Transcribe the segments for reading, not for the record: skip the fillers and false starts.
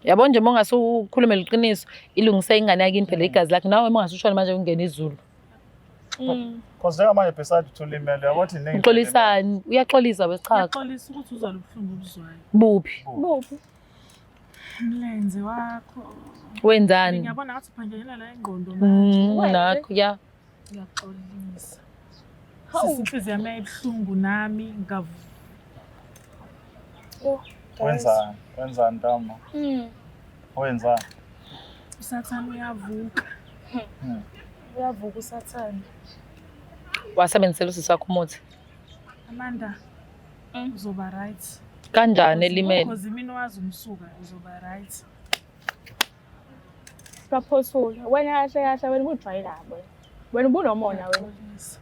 Yabo nje uma ungase ukhulume liqiniso, ilungise ingane yakini phela igazi lakhe. Nawe uma ungase ushone manje ungene izulu. Cause njengamanje beside uthi ulimele uyabo ukuthi iningi. Uxolisani? Uyaxolisa wesichaka. Ngiyaxolisa ukuthi uzwa lobuhlungu obuzwayo. Buphi? Buphi? Umlenze wakho. Wenzani? Ngiyabona ngathi uphanjanelwa la ingqondo manje. Nakho ya. Ngiyaxolisa. Sisi inhliziyo yami yayibuhlungu nami ngav Oh, guys. Wenzani? Wenzani ntama? Wenzani? uSathane uyavuka. Uyavuka uSathane. Wasebenzisela usisi wakho umuthi. Amanda, uzoba right. Kanjani elimele? Because imini wazi umsuka uzoba right. Baphothula. Wena kahle kahle wena ubujwayela wena. Wena ubunomona wena. Ngiyaxolisa.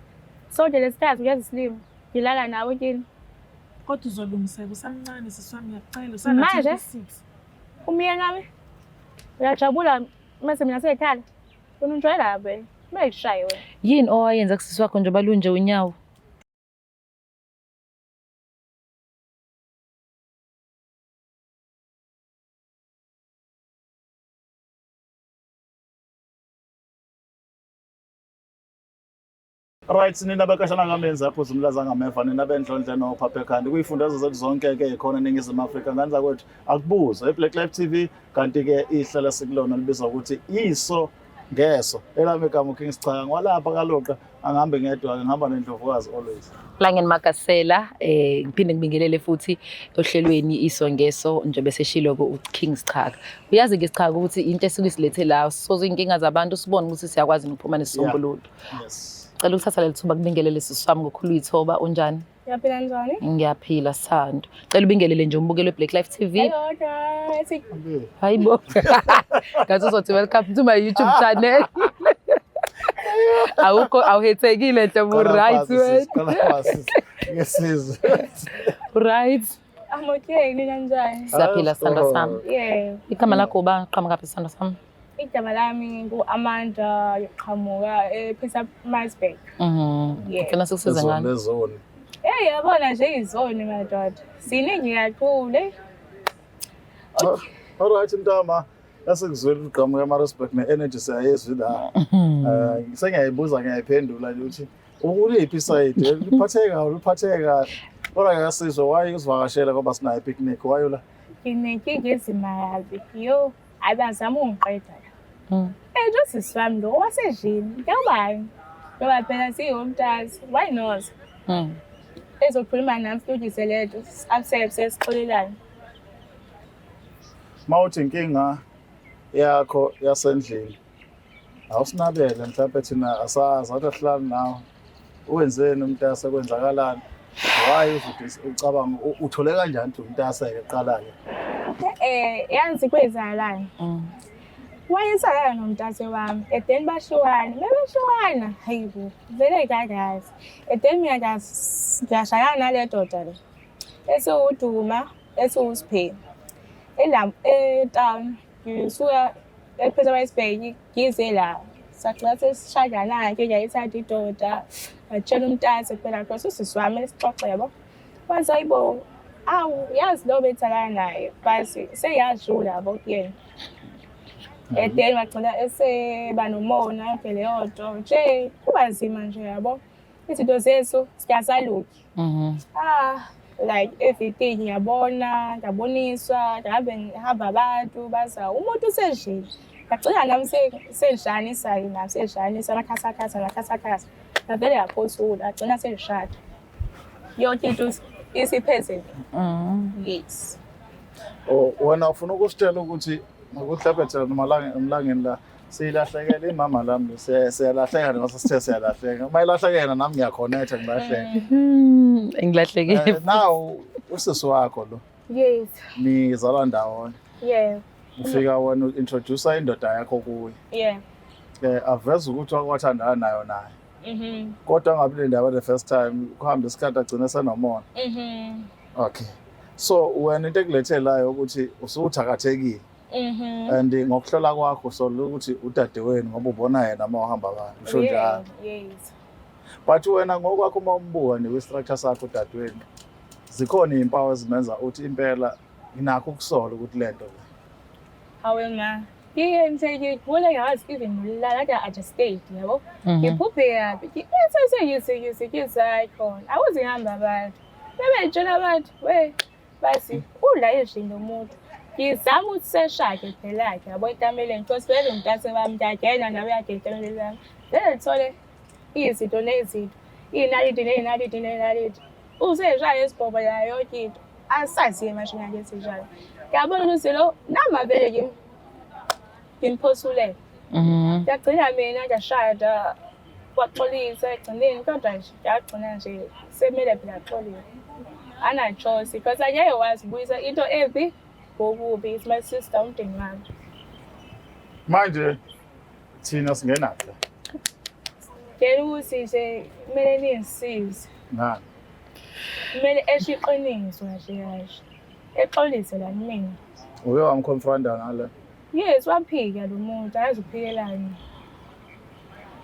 Sonke lesikhathi uyazi isilimo. Ngilala nawe kini. Kodwa uzolungiseka usamncane sisi wami ngiyakucela usana Manje? 26. Umyeni wami uyajabula mase mina sekhala. Wena ungijwayela wena. Kumele ngishaye wena. Yini owayenza kusisi wakho njengoba lunje unyawo? Right, nina bekashana kamenzi aphuza umlaza ngameva nina bendlondle nophapha ekhanda kuyifundazwe zethu zonke ke khona eNingizimu Afrika ngane zakwethu akubuzwa iBlack Life TV kanti ke ihlala sikulona libizwa ukuthi iso ngeso elami igama uKing Sichaka ngwalapha kaLoqa angihambe ngedwa ke ngihamba nendlovukazi always. Langeni Magasela ngiphinde ngibingelele futhi ohlelweni iso ngeso njengoba seshilo ku King Sichaka. Uyazi ke Sichaka ukuthi into esuke isilethe la sozo inkinga zabantu sibone ukuthi siyakwazi nokuphuma nesisombululo. Yes. Cela ukuthatha leli thuba kubingelele sisi wami ngokhulu ithoba unjani? Uyaphila njani? Ngiyaphila Sithando. Cela ubingelele nje umbukelo weBlack Life TV. Hello guys. Hayibo. Ngathi uzothi welcome to my YouTube channel. Awukho awuhethekile nhlobo right wena. Qala phansi. Ngesizwe. Right. I'm okay, nina njani? Siyaphila sithando sami. Yeah. Igama lakho uba qhamuka phi sithando sami? Igama lami ngu-Amanda ngiqhamuka ePietermaritzburg. Yeah. Ngicela sikusize ngani? Lezoni. Hey, yabona nje izoni madoda. Siningi kakhulu. Eh. Alright ntama. Yasekuzwela uqhamuka eMaritzburg ne-energy siyayezwa la. Sengiyayibuza ngiyayiphendula nje ukuthi ukuliphi isayidi liphatheke kahle liphatheke kahle. Kodwa ke kasizwe why usivakashela ngoba sinayo picnic why ula? Nginenkinga ezimayazi. Yo, abazama ungiqeda la. Eh, nje usisi wami lo wasejini. Ngiyobani? Ngoba phela siwumntazi. Why not? Ezokhuluma nami silungise lento. Accept sixolelane. Mawuthi inkinga yakho yasendlini awusinabele mhlawumbe thina asazi athi asihlali nawe wenzeni umntase kwenzakalani why uzothi ucabanga uthole kanjani ukuthi umntase-ke kuqala-ke? Eh, yanzi kwenzakalani? Wayesakala nomntase wami and then bahlukana. Mebehlukana, hayibo, vele kakazi. And then mina ngiyashayana nale doda le. Esiwuduma, esiwuSiphe. Ela e-town, ngisuka ePietermaritzburg ngize la. Sagcina sesishadana-ke ngiyayithanda indoda. Ngatshela umntase phela because usisi wami sixoxe yabo. Wathi hayibo, awu yazi lo bethalana naye but seyadlula yabo kuyena. And then wagcina eseba nomona yonke leyo nto. Nje kuba nzima nje yabo. Izinto zethu siyasaluki. Ah, like everything ngiyabona, ngiyaboniswa, ngihambe ngihamba abantu baza umuntu usendlini. Ngagcina nami sengihlanganisa-ke nami sengihlanganisa amakhasakhaza amakhasakhaza. Ngavele ngaphothula, ngagcina sengishada. Yonke into isiphezulu. Yes. Oh, wena ufuna ukusitshela ukuthi ngokuhlaphe thina noma emlangeni la siyilahlekele imama lami lo siyalahleka noma sesithe siyalahleka. Uma ilahlekela nami ngiyakhonetha ngilahleke. Ngilahlekile. Now usisi wakho lo Yes. nizalwa ndawonye. Yeah. Ufika wena introduce indoda yakho kuye. Yeah. Aveza ukuthi wakwathandana nayo naye. Kodwa angabi le ndaba the first time kuhamba isikhathi agcine senomona. Okay. So wena into ekulethelayo ukuthi usuthakathekile. And ngokuhlola kwakho sola ukuthi udadewenu ngoba ubona yena uma uhamba abantu usho njalo. Yes. But wena ngokwakho uma umbuka nje kwi-structure sakho udadewenu zikhona iy'mpawu ezimenza uthi impela Nginakho ukusola ukuthi lento le. Hawe ma. Ngiyenze ngigule ngazi even nolala kade adjusted yabo. Ngiphuphe kabi. Ngithe ngithi ngithi ngithi khona. Awuzi ngihamba abantu. Bebetshela abantu we bathi ula endlini nomuntu. Ngizama ukuthi seshake phela-ke yabo ekameleni because vele umntase wami ngiyangena nawe uyangena ekameleni lami. Vele ngithole izinto nezinto, iy'naliti ney'naliti ney'naliti. Useyishaya isibhobo yayo yonke into. Asazi-ke manje ngakithi njalo. Ngiyabona ukuthi lo nami avele ngimphothulela. Ngiyagcina mina ngiyashada waxolisa ekugcineni kodwa nje ngagcina nje sekumele phela axolise. Ana-choice because angeke wazi ubuyisa into embi ngokubi. It's my sister, umndeni wami. Manje thina singenaphi la? Tshela ukuthi nje kumele ningisize. Ngani? Kumele esho iqiniso kahle kahle. Exolise la kumina. Uke wamconfronta ngale? Yes, waphika lo muntu, akazi uphikelani.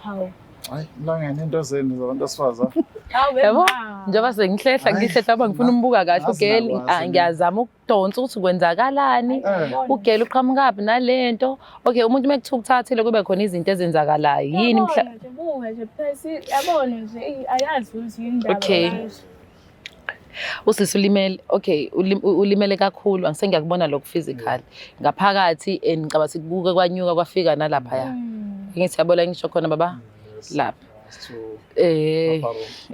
Hawu. Hayi, mlangene into zenu zabantu besifazane. Hawu Yabo, ma. njengoba sengihlehla Hhayi, ngihlehla ngoba ngifuna umbuka kahle ngazi ugeli, nakwazi ah, mina. ngiyazama ukudonsa ukuthi kwenzakalani. Ugeli uqhamukaphi nalento. Okay, umuntu uma kuthiwa ukuthathile kube khona izinto ezenzakalayo. Yini mhla Yabona nje, buka nje phela yabona nje eyi, ayazi ukuthi yini indaba Okay. manje. Usisi ulimele, okay, ulimele kakhulu, angise ngiyakubona lokhu physical. Ngaphakathi and ngicabanga ukuthi kuke kwanyuka kwafika nalaphaya. Ngithi yabo la ngisho khona baba lapha.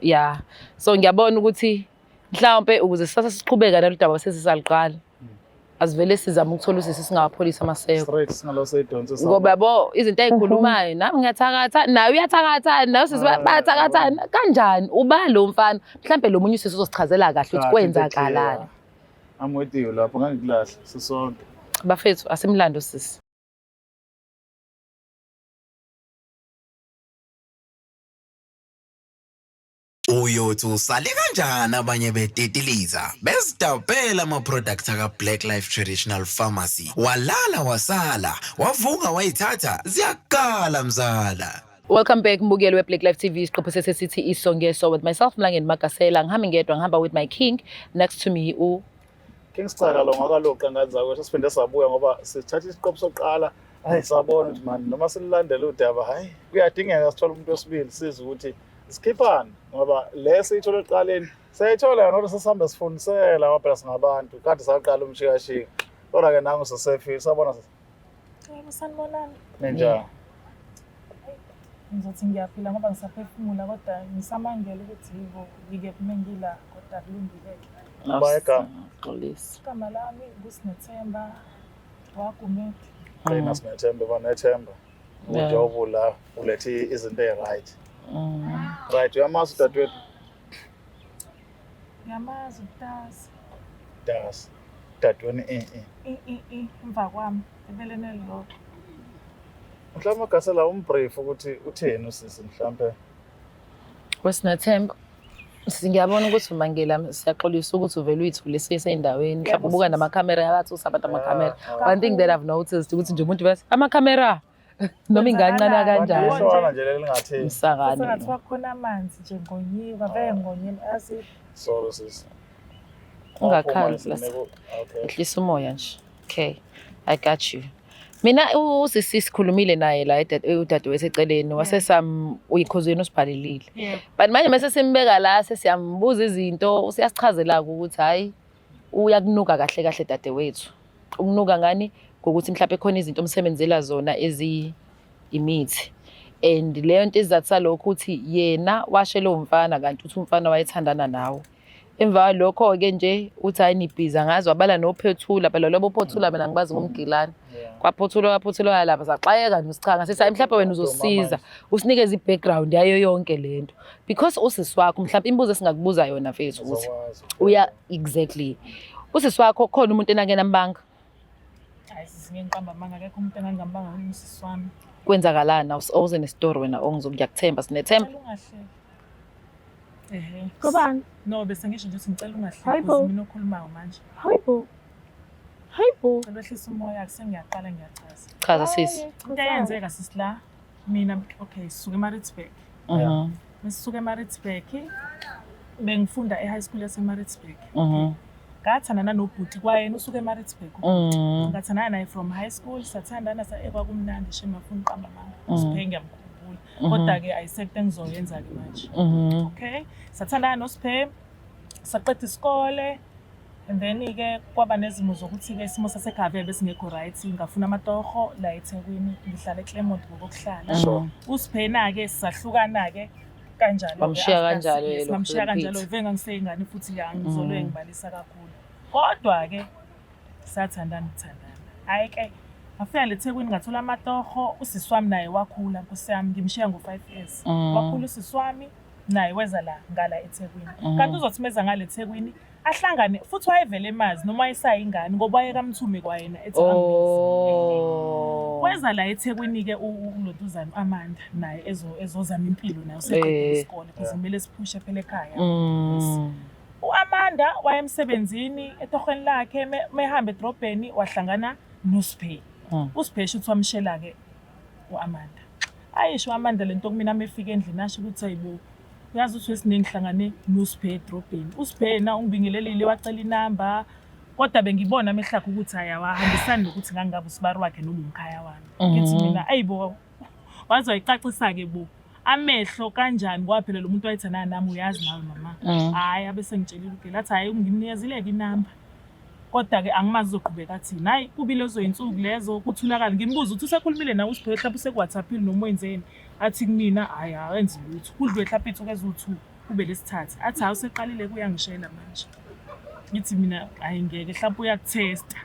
Yeah. So ngiyabona ukuthi mhlawumbe ukuze sisase siqhubeka nalolu daba sesisaluqala. Asivele sizame ukuthola usisi singawapholisa amaseko. Straight singalo seyidonse. Ngoba yabo izinto ey'khulumayo nami ngiyathakatha naye uyathakatha naye usisi bayathakathana kanjani uba lo mfana mhlampe lo munye usisi uzosichazela kahle ukuthi kwenzakalani. I'm with you lapho ngangikulahle sisonke. Bafethu asimlando sisi. Uyothi usale kanjani abanye betitiliza bezidabhela ama-product aka-Black Life Traditional Pharmacy, walala wasala wavuka wayithatha ziyakala mzala. Welcome back mbukeli we-Black Life TV, isiqephu sesesithi Iso Ngeso with myself Mlangeni Magasela. Ngihambi ngedwa, ngihamba with my king next to me u King Sichaka lo ngakaloqa ngane zakwethu, siphinde sabuya ngoba sithatha isiqephu sokuqala, hayi sabona ukuthi mani noma silandele udaba, hayi kuyadingeka sithole umuntu wesibili sizwe ukuthi sikhiphani, ngoba le siyithole ekuqaleni siyayithola yona kodwa sesihambe sifundisela ngoba phela singabantu kade saqala umshikashika, kodwa-ke nangu sesefile sabona. Yebo, sanibonani. Ninjani? Ngizothi ngiyaphila ngoba ngisaphefumula kodwa ngisamangele ukuthi yibo ngike kume ngila kodwa kulungile-ke. Uba igama? Xolisa. Igama lami nguSinethemba waGumede. Qina Sinethemba, uba nethemba ukuthi obula ulethe izinto ey'right. Right, uyamazi udadewethu? Ngiyamazi uTasi. Das. Dadweni e e. I i i emva kwami ebeleni elilodwa. Mhlawumbe ugasela umbrief ukuthi utheni usisi mhlambe. Wesinethemba. Ngiyabona ukuthi umangela, siyaxolisa ukuthi uvele uyithule seseyindaweni. Mhlawumbe ubuka namakhamera yabathusa abantu amakhamera. One thing that I've noticed ukuthi nje umuntu bese amakhamera noma ingancane kanjani. Ishwana nje leli ngathini. Umsakane. Sengathiwa khona amanzi nje ngonyiwa vele ngonyeni asi. Sorry sisi. Ungakhali plus. Okay. Ehlisa umoya nje. Okay. I got you. Mina usisi sikhulumile naye la udadewethu eceleni wasesam uyikhozi yena usibhalelile. But manje mase simbeka la sesiyambuza izinto usiyasichazela ukuthi hayi uyakunuka kahle kahle dadewethu. Ukunuka ngani? Ngokuthi mhlawumbe khona izinto omsebenzela zona ezi imithi. And leyo nto isizathu salokho ukuthi yena washe lowo mfana kanti uthi umfana wayethandana nawe. Emva kwalokho-ke nje uthi hayi nibhiza ngazi wabala nophethula phela lobo phothula mina ngibazi ngomgilane. Kwaphothulwa kwaphothulwa lapha saxakeka nosichanga sithi hayi mhlawumbe wena uzosisiza usinikeze i-background yayo yonke lento because usisi wakho mhlawumbe imibuzo esingakubuza yona mfethu ukuthi uya exactly usisi wakho khona umuntu enake nambanga. Hayi sisi ngiqamba amanga, akekho umuntu engangambanga usisi wami. Kwenzakalani? Awuze nesitori wena ongizokuyakuthemba sinethemba. Ngicela ungahleki. Ehhe. Kubani? No, bese ngisho nje ukuthi ngicela ungahleki Hayi bo. because mina okhulumayo manje. Hayibo. Hayibo. Ngicela wehlise umoya sengiyaqala ngiyachaza. Chaza sisi. Into eyenzeka sisi la mina, okay, sisuke eMaritzburg. Mesisuke eMaritzburg bengifunda e-high school yaseMaritzburg. Ngathandana nobhuti kwayena usuke eMaritzburg. Ngathandana naye from high school, sathandana kwakumnandi shame ngafuna uqamba amanga. Siphe ngiyamkhumbula. Kodwa-ke ayisekho into engizoyenza-ke manje. Okay, sathandana noSiphe, saqeda isikole and then-ke kwaba nezimo zokuthi-ke isimo sasekhaya vele besingekho right, ngafuna amatoho la eThekwini, ngihlala eClermont ngokokuhlala. USiphena-ke sahlukana-ke kanjalo-ke Wamshiya after kanjalo yes, yena ngamshiya uPeter. kanjalo, vele ngangiseyingane futhi ya ngizolwe ngibalisa kakhulu. Kodwa-ke sathandana ukuthandana. Hhayi-ke ngafika le Thekwini ngathola amatoho, usisi wami naye wakhula nkosi yami, ngimshiya ngo-5 years. Wakhula usisi wami naye weza la ngala eThekwini. Kanti uzothi meza ngale eThekwini ahlangane futhi wayevele emazi noma wayesayingane ngoba wayekamthume kwayena ethi angibize. Weza la eThekwini-ke uLontuzana u-Amanda naye ezozama impilo naye useqedile isikole because kumele siphushe phela ekhaya. U-Amanda wayemsebenzini etohweni lakhe mehamba edrobheni wahlangana noSiphe. USiphe shuthi wamshela-ke u-Amanda. Ayisho u-Amanda lento kumina mefika endlini asho ukuthi hayibo uyazi ukuthi wesiningi ngihlangane noSiphe edrobheni. USiphe yena ungibingelelile wacela inamba kodwa bengibona amehlo akhe ukuthi hhayi awahambisani nokuthi ngangingabe usibari wakhe noma umkhaya wami. Ngithi mina ayibo waze wayicacisa-ke bo amehlo kanjani ngoba phela lo muntu wayethandana nami uyazi nawe mama. Hhayi abe sengitshelile ugela athi hhayi ngimnikezile-ke inamba. Kodwa-ke angimazi uzoqhubeka athini. Hhayi kubi lezo yinsuku lezo kuthulakala. Ngimbuza ukuthi usekhulumile nawe uSiphe mhlawumbe useku-WhatsApp-ile noma wenzeni. Athi kumina hhayi akenzi lutho. Kudlule mhlawumbe iy'nsuku eziwu-2 kube lesithathu. Athi hhayi useqalile kuyangishela manje. Ngithi mina hhayi ngeke mhlawumbe uyakuthesta.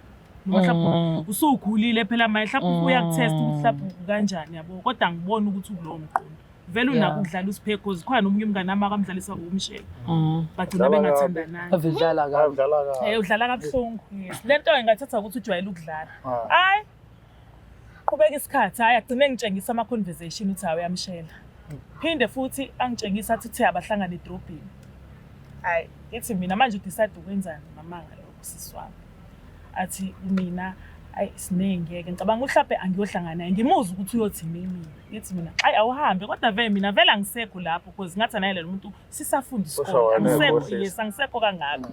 Noma mhlawumbe usukhulile phela manje mhlawumbe uyakuthesta ukuthi mhlawumbe kanjani yabo. Kodwa angiboni ukuthi ukulowo mqondo. Vele unako ukudlala uSiphe cause khona nomunye umngane wami akamdlalisa ngokumshela. Bagcina Udlala kabi. bengathandanani. Ave udlala kabi. Udlala kabi. Udlala kabuhlungu. Yes. Le nto ngingathatha ukuthi ujwayele ukudlala. Hayi. Qhubeka isikhathi, hayi agcine ngitshengisa ama conversation uthi hayi uyamshela. Phinde futhi angitshengisa athi uthe abahlangana edrobheni. Hayi, ngithi mina manje udecide ukwenzani mama ngalokho sisi wami. Athi mina ayi sinengeke ngicabanga mhlawumbe angiyohlangana naye ngimuzwe ukuthi uyothini mina. Ngithi mina hayi awuhambe kodwa vele mina vele angisekho lapho because ngathi naye lo muntu sisafunda Usho isikole. wena Angisekho uyakhohlisa. yes angisekho kangako.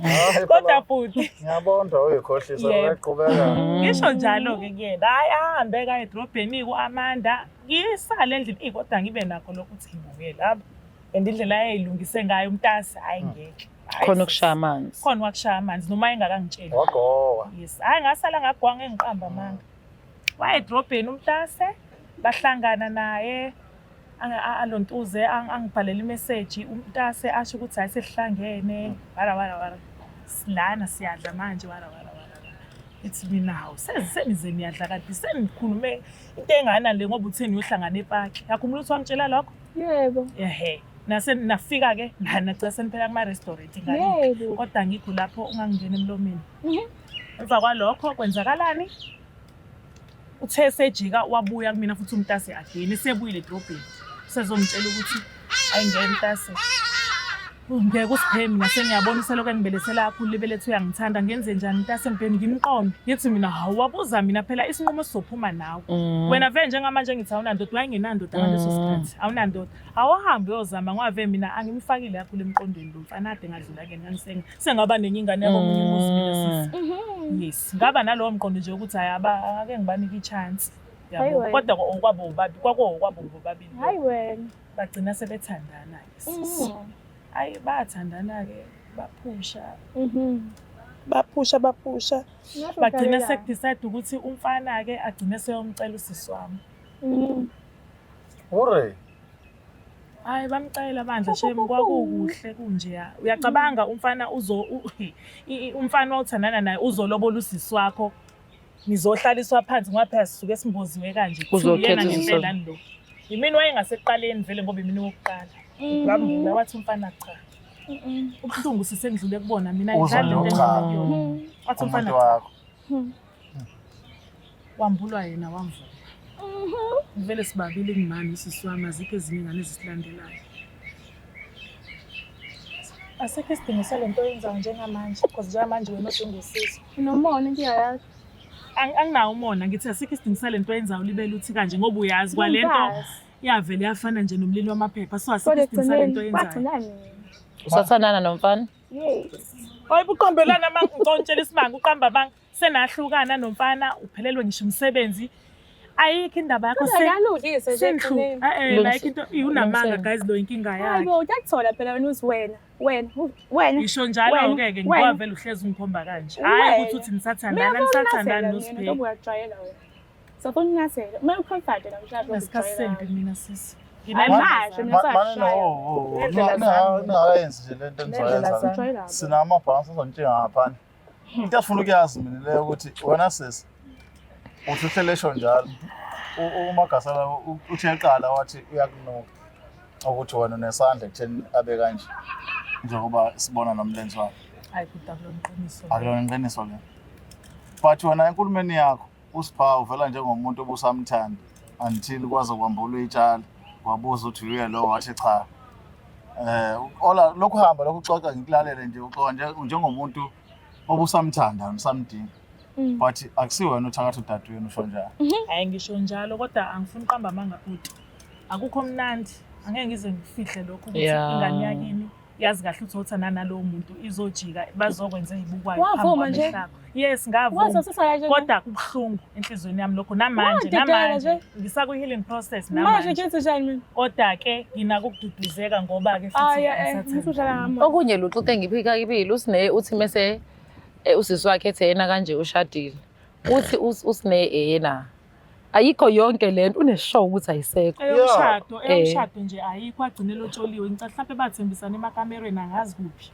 Hhayi, Kodwa phela, futhi ngiyabonda uyikhohlisa Yebo. uyaqhubeka. ngisho njalo-ke kuyena hhayi ahambe kaye edrobheni ku-Amanda ngisale endlini eyi kodwa ngibe nakho lokho ukuthi ngibuke lapho and indlela ayeyilungise ngayo umntasi hhayi ngeke Hhayi, Khona sis. ukushaya amanzi. Khona wakushaya amanzi noma engakangitsheli. Wagowa. Yes hhayi ngasala ngagwanga engiqamba amanga. Waye edrobheni umntase bahlangana naye alontuze angibhalele imeseji umntase asho ukuthi hhayi sesihlangene wara wara wara lana siyadla manje wara wara wara. Ithi mina hawu senize niyadla kanti senikhulume into engana le ngoba uthe niyohlangana epaki. Yakhumbula ukuthi wangitshela lokho? Yebo. Ehhe. Nase nafika-ke nagcina seniphela kuma-restaurant ngale. Yebo. Kodwa ngikho lapho ungangingena emlomeni. Emva kwalokho kwenzakalani? Uthe sejika wabuya kumina futhi umntase again esebuyile edrobheni. Usezongitshela ukuthi ayingeke mntase. Ngeke usiphe mina sengiyabona uselokhu engibelesela kakhulu libelethu uyangithanda ngenze njani mntase mbheni ngimqome. Ngithi mina hawu wabuza mina phela isinqumo sizophuma nawe. Wena vele njengamanje ngithi awunandoda wayengenandoda ngaleso sikhathi. Awunandoda. Awuhambe uyozama ngoba vele mina angimfakile kakhulu emqondweni lo mfana ade ngadlula kuyena sengaba nenye ingane yakomunye umuzi mina sisi. Yes, ngaba nalowo mqondo nje ukuthi hayi ake ngibanike i-chance. Hayi Yabo. wena. Kodwa okwabo bobabili kwakuwokwabo bobabili. Hayi wena. Bagcina sebethandana-ke sisi. Hayi bayathandana-ke baphusha. Baphusha baphusha. Ngasho Bagcina udlalela. sekudecide ukuthi umfana-ke agcine seyomcela usisi wami. Ure. Hayi bamcela bandla shame kwakukuhle kunjeya. Uyacabanga umfana uzo umfana owuthandana naye uzolobola usisi wakho. Nizohlaliswa phansi ngoba phela sisuke simboziwe kanje. Kuthiwa Uzokhetha uyena usisi ngempela lo. Yimini wayengase-kuqaleni vele ngoba imini wokuqala. Wambula wathi umfana cha. Ubuhlungu sisengidlule kubona mina Uzwa ngidlala into cha. engidlule kuyona. Wathi umfana Umuntu cha. wakho. Wambulwa yena wamvuma. Vele sibabili ngimani usisi wami azikho ezinye ingane ezisilandelayo. Asikho isidingo sale nto oyenzayo njengamanje because njengamanje wena odinga usizo. Unomona inkinga yakho. Anginawo umona ngithi asikho isidingo sale nto oyenzayo libele uthi kanje ngoba uyazi kwale nto Ngiyazi. yavele yafana nje nomlilo wamaphepha so asikho Kodwa isidingo sale nto ekugcineni oyenzayo. kwagcina mina. Usathandana nomfana? Yes. Oyibo uqambelana amanga, ngicela isimanga uqamba amanga. Senahlukana nomfana uphelelwe ngisho umsebenzi. Ayikho indaba yakho Kodwa kalungise nje sendlu. ekugcineni. Eh eh like into unamanga Lungiseni. guys lo inkinga Hayi yakhe. bo, uyakuthola phela wena uthi wena, wena, wena. Ngisho njalo Wena, ke ke wena. ngoba vele uhlezi ungikhomba kanje. Hayi ukuthi uthi nisathandana Mina nisathandana ngifuna noSiphe. ntoba uyajwayela wena. Sofuna ukunyathela. Uma ucomfort namhlanje Nesikhathi sempi mina sisi. Hayi, manje mina Mane no, ningakayenzi nje lento enizoyenza. Ujwayela. Sinamabhansi azontshinga ngaphandle. Into esifuna ukuyazi mina leyo ukuthi wena sisi uthi uhlele esho njalo. UMagasela uthe eqala wathi uyakunuka ukuthi wena unesandla ekutheni abe kanje njengoba sibona nomlenze wakhe. Hayi kodwa kulona iqiniso. Akulona iqiniso lelo. But wena enkulumeni yakho uSipha uvela njengomuntu obusamthanda until kwaze kwambulwa itshala wabuza ukuthi uye lo wathi cha. Ola lokhu hamba lokhu uxoxa ngikulalele nje uxoxa nje njengomuntu obusamthanda usamdinga. But akusiwena uthakatha udadewenu usho njalo. Hayi ngisho njalo kodwa angifuni uqamba amanga bhuti. Akukho mnandi. Angeke ngize ngifihle lokho ukuthi ingane yakini yazi kahle ukuthi othandana nalowo muntu izojika bazokwenza ezibukwayo phambi Wavuma nje? kwamehlo akho. Yes ngavuma. Wazosisa kanje. Kodwa kubuhlungu enhliziyweni yami lokho namanje Wadedela namanje nje. ngisaku healing process Manje namanje. ngithi njani mina? Kodwa ke nginako ukududuzeka ngoba ke futhi Hayi eh, ngisathandana. ngisudlala ngami. Okunye lutho into engiphika kibili uSine uthi mese usisi wakhe ethe yena kanje ushadile. Uthi uSine yena ayikho yonke lento uneshow ukuthi ayisekho. Eyomshado, eyomshado nje ayikho agcine lotsholiwe. Ngicela mhlawumbe bathembisana emakamerweni angazi kuphi.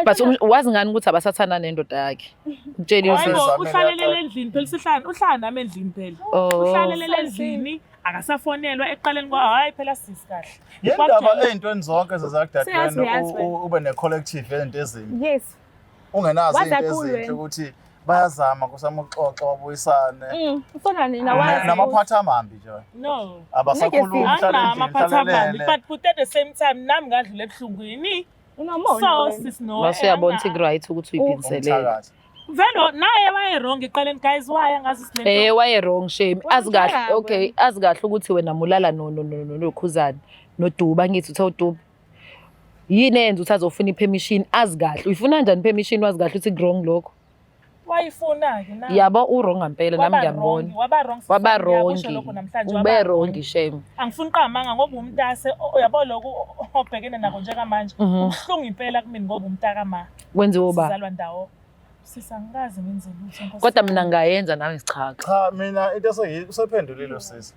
But wazi ngani ukuthi abasathandana nendoda yakhe? Ukutshela Hayi usisi. bo, uhlalelele endlini phela usihlala uhlala nami endlini phela. Oh. Uhlalelele endlini akasafonelwa ekuqaleni kwa hayi phela sisi kahle. Yindaba ey'ntweni zonke Siyazi, zezakudadewenu uyazi wena. ube ne-collective yezinto ezimbi. Yes. Ungenazo Wazi izinto kakhulu ezinhle wena. ukuthi bayazama kusama ukuxoxa babuyisane. Ufana nina wazi. Namaphathi amambi nje. No. Abasakhulumi hlala Anginama endlini amaphathi amambi hlalelele. but at the same time nami ngadlula ebuhlungwini. Unomona. So wena. sisi no. Mase uyabona ukuthi ku-right ukuthi uyiphindiselele. Umthakathi. Vele naye waye wrong eqaleni guys why angazi silento. Waye wrong shame. Azi kahle Wamshaya okay, azi kahle ukuthi wena mulala no no no no nokhuzana noDuba ngithi uthe uDuba. Yini eyenza ukuthi azofuna ipermission azi kahle. Uyifuna kanjani ipermission wazi kahle ukuthi wrong lokho? Wayifuna ke na. Yabo u-wrong ngempela nami Waba ngiyambona. wrong, waba wrong. sisi Waba wami, ngiyakusho wrong. lokho namhlanje, Ube waba wrong shame. Angifuni uqamanga ngoba umntase uyabo lokhu obhekene nako njengamanje. Kubuhlungu impela kumina ngoba umntakama Kwenziwe uba. sizalwa ndawo. Sisi angikaze ngenze lutho Nkosi. Kodwa mina ngingayenza nami isichaka. Cha mina into usephendulile usisi.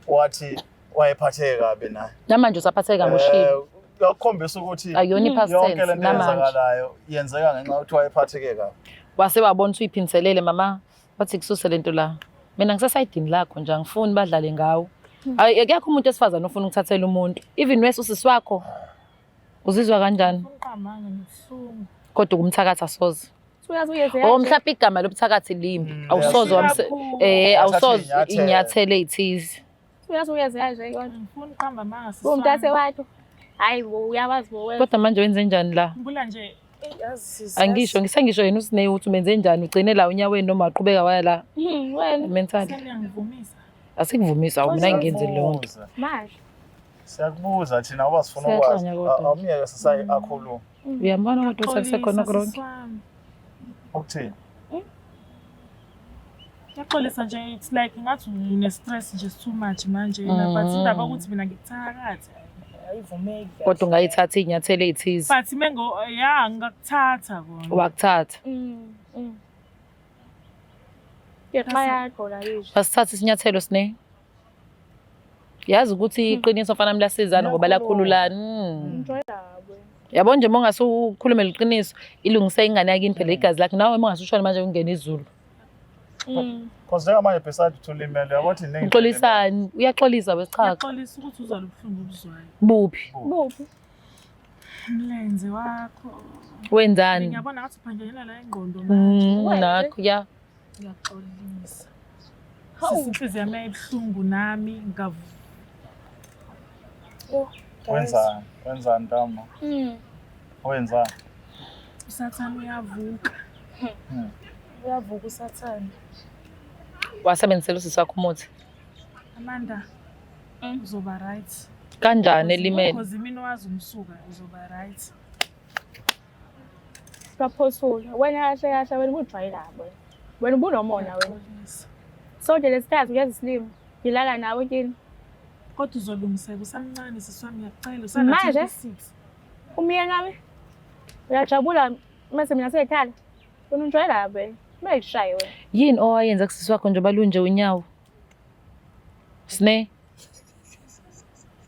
Wathi wayephatheke kabi naye. Namanje usaphatheka ngoshilo. Kuyakhombisa ukuthi Akuyona i-past yonke tense lento namanje. eyenzakalayo yenzeka ngenxa yokuthi wayephatheke kabi. Wase wabona ukuthi uyiphindiselele mama wathi kususe lento la. Mina ngisesayidini lakho nje angifuni badlale ngawo. Ayi akekho umuntu esifazane ofuna ukuthathela umuntu. Even wes usisi wakho. Uzizwa kanjani? Angifuni uqamanga ngibuhlungu. Kodwa ukumthakatha soze. Uyazi uyezeka. Oh mhlawumbe igama lobuthakathi limbi. Awusoze wamse Wathatha awusoze iy'nyathelo. inyathelo ey'thize. Uyazi uyezeka nje kodwa. Angifuni uqamba amanga sisi. Umntase wami. wakho. Hayi bo uyawazi bo wena. Kodwa manje wenze njani la? Khumbula nje yazi sisi. Angisho ngisengisho yena uSine ukuthi umenze njani ugcine la unyaweni noma waqhubeka waya la Wena mentally. Seniyangivumisa. Asikuvumisa awu mina ngingenzi leyo nto. Siyakubuza. manje. Siyakubuza thina ngoba sifuna ukwazi. Siyahlanya kodwa. Awumyeke sisayi akhulume. Uyambona kodwa ukuthi akusekhona Xolisa, ku-wrong. sisi wami. Ukuthini? Ngiyaxolisa nje it's like ngathi une-stress nje it's too much manje but indaba yokuthi mina ngikuthakathe ayivumeki kahle. Kodwa ungayithatha iy'nyathelo ey'thize. But mengo ya ngingakuthatha kona. Wakuthatha. Ngenxa yakho la yisho. Wasithatha isinyathelo Sine. Yazi ukuthi iqiniso mfana mlasizana ngoba lakhululana. Ngijwayela wena. Yabo nje uma ungase ukhulume liqiniso ilungise ingane yakini phela igazi lakhe nawe uma ungase ushone manje ungene izulu. Cause njengamanje beside ukuthi ulimele uyabo ukuthi iningi Uxolisani? Uyaxolisa wesichaka. Ngiyaxolisa ukuthi uzwa lobuhlungu obuzwayo. Buphi? Buphi? Umlenze wakho. Wenzani? Ngiyabona ngathi uphanjanelwa la ingqondo manje. Nakho ya. Ngiyaxolisa. Sisi inhliziyo yami yayibuhlungu nami ngavu. Oh, guys. Wenzani? Wenzani Ntamo? Wenzani? uSathane uyavuka. Uyavuka uSathane. Wasebenzisela usisi wakho umuthi. Amanda, uzoba right. Kanjani elimele? Because imini wazi umsuka uzoba right. Kwaphothula. Wena kahle kahle wena ubujwayela wena. Wena ubunomona wena. Sonke lesikhathi uyazi isilima. Ngilala nawe kini. Kodwa uzolungiseka usamncane sisi wami ngiyakucela usana Manje? 26. Umyeni wami uyajabula mase mina sekhala. Wena ungijwayela wena. Kumele ngishaye wena. Yini owayenza kusisi wakho njengoba lunje unyawo? Sne,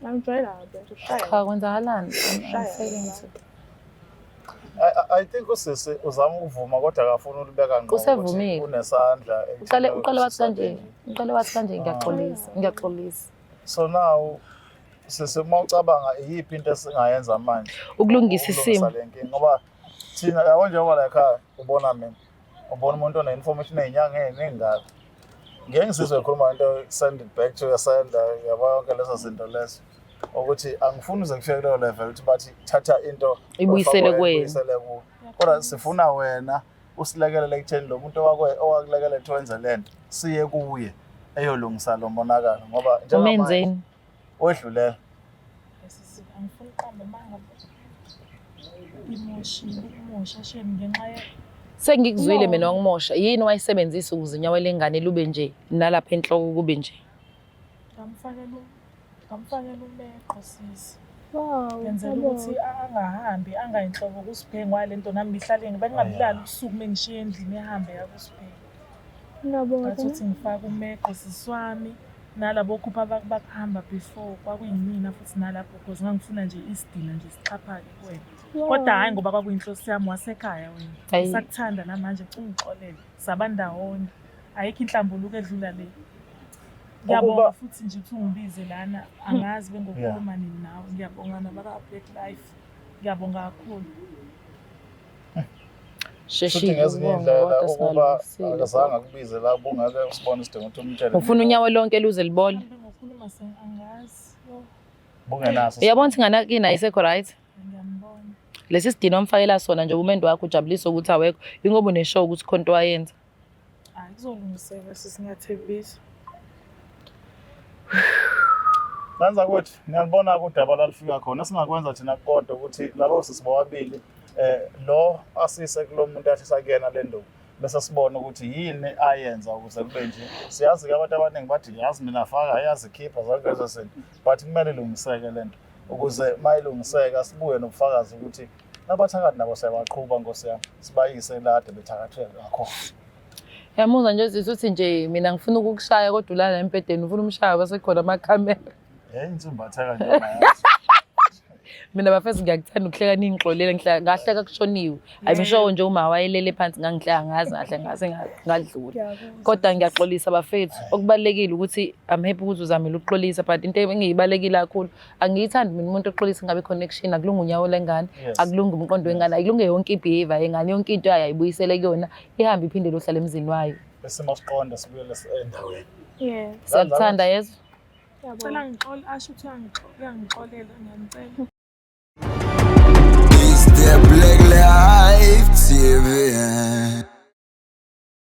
Angijwayela wena. Ushaye. cha kwenzakalani? Shaya. I think usisi uzama ukuvuma kodwa akafuni ulibeka ngqo ukuthi Usevumile. unesandla Uqale ekutheni uqale wathi kanje, usisi uqale wathi kanje ngiyaxolisa, ngiyaxolisa. So now sisi uma ucabanga iyiphi into esingayenza manje Ukulungisa ukulungisa isimo. le nkinga ngoba thina yabo njengoba la ekhaya ubona mina ubona umuntu one-information ey'nyanga ey'ningaka ngeke ngisizwe ekhuluma ngento send it back to your sender yabo yonke lezo zinto lezo ukuthi angifuni uze kufike kuleyo level ukuthi bathi thatha into Ibuyisele ofakwe, kuwena. ibuyisele kuwe kodwa sifuna wena usilekelele ekutheni lo muntu owakulekelela ukuthi wenze le nto siye kuye eyolungisa lo monakalo ngoba njengamanje Umenzeni? wedlulela Sisi angifuni uqamba amanga. Imoshile ukumosha shame ngenxa ye Sengikuzwile mina wakumosha. Yini wayisebenzisa ukuze unyawo lengane lube nje nalapha enhloko kube nje? ngamfakela umeqo sisi. Wow. Ngenzela ukuthi angahambi angayinhlobo kuSiphe ngale nto nami ngihlale bengingabilali ubusuku mengishiya endlini ehambe yakuSiphe. Ngiyabonga. Ngathi ukuthi ngifake umeqo sisi wami nalabo khupha bakuhamba before kwakuyimina futhi nalapho because ngangifuna nje isidina nje sixhaphake kuwena. Kodwa hhayi ngoba kwakuyinhloso yami wasekhaya wena. Ayi. Ngisakuthanda namanje ungixolele. Saba ndawonye. Ayikho inhlambuluko edlula le. Ngiyabonga futhi nje ukuthi ungibize lana. Angazi bengokhuluma nini nawe. Ngiyabonga nabaka Black Life. Ngiyabonga kakhulu. Futhi Sheshile ngezinye ukubonga iy'ndlela kodwa ukuba singalungisile. akazange akubize la bungeke usibone isidingo ukuthi umtshele Ufuna unyawo lonke luze libole. Mhlawumbe ngokhuluma angazi. Yo, bungenaso Uyabona ukuthi ingane yakini ayisekho right? ngiyambona. Lesi sidina omfakela sona nje umendo wakho ujabulisa ukuthi awekho ingoba uneshow ukuthi khona into wayenza. Hayi kuzolungiseka sisi ngiyathembisa. Kanza ukuthi ngiyalibona udaba lalifika khona singakwenza thina kodwa ukuthi labo sisi bobabili lo asise kulo muntu athi sakuyena le nduku bese sibona ukuthi yini ayenza ukuze kube nje. Siyazi-ke abantu abaningi bathi yazi mina faka yazi khipha zonke lezo zinto but kumele ilungiseke le nto ukuze uma ilungiseka sibuye nobufakazi ukuthi nabathakathi nabo siyabaqhuba nkosi yami sibayise la kade bethakathwe ngakhona. Yamuzwa nje sisi uthi nje mina ngifuna ukukushaya kodwa ulala embhedeni ufuna umshaya bese khona amakhamera. Hey insumbatheka nje mayazi. Mina bafethu ngiyakuthanda ukuhleka ningixolele ngihleka ngahleka kushoniwe. I'm sure nje uma wayelele phansi ngangihleka ngaze ngahle ngaze ngadlula. Kodwa ngiyaxolisa bafethu. Okubalekile ukuthi I'm happy ukuthi uzamile ukuxolisa but into engiyibalekile kakhulu angiyithandi mina umuntu oxolisa ngabe connection akulunga unyawo lengane Yes. akulunga umqondo wengane akulunge yonke ibehavior yengane yonke into yayo ayibuyisele kuyona ihambe iphinde lohlala emzini wayo. Isimo siqonde sibuyele endaweni. Yeah. Siyakuthanda yezwa. Ngiyabonga. Cela ngixole asho ukuthi uyangixolela ngiyanicela. It's the Black Life TV.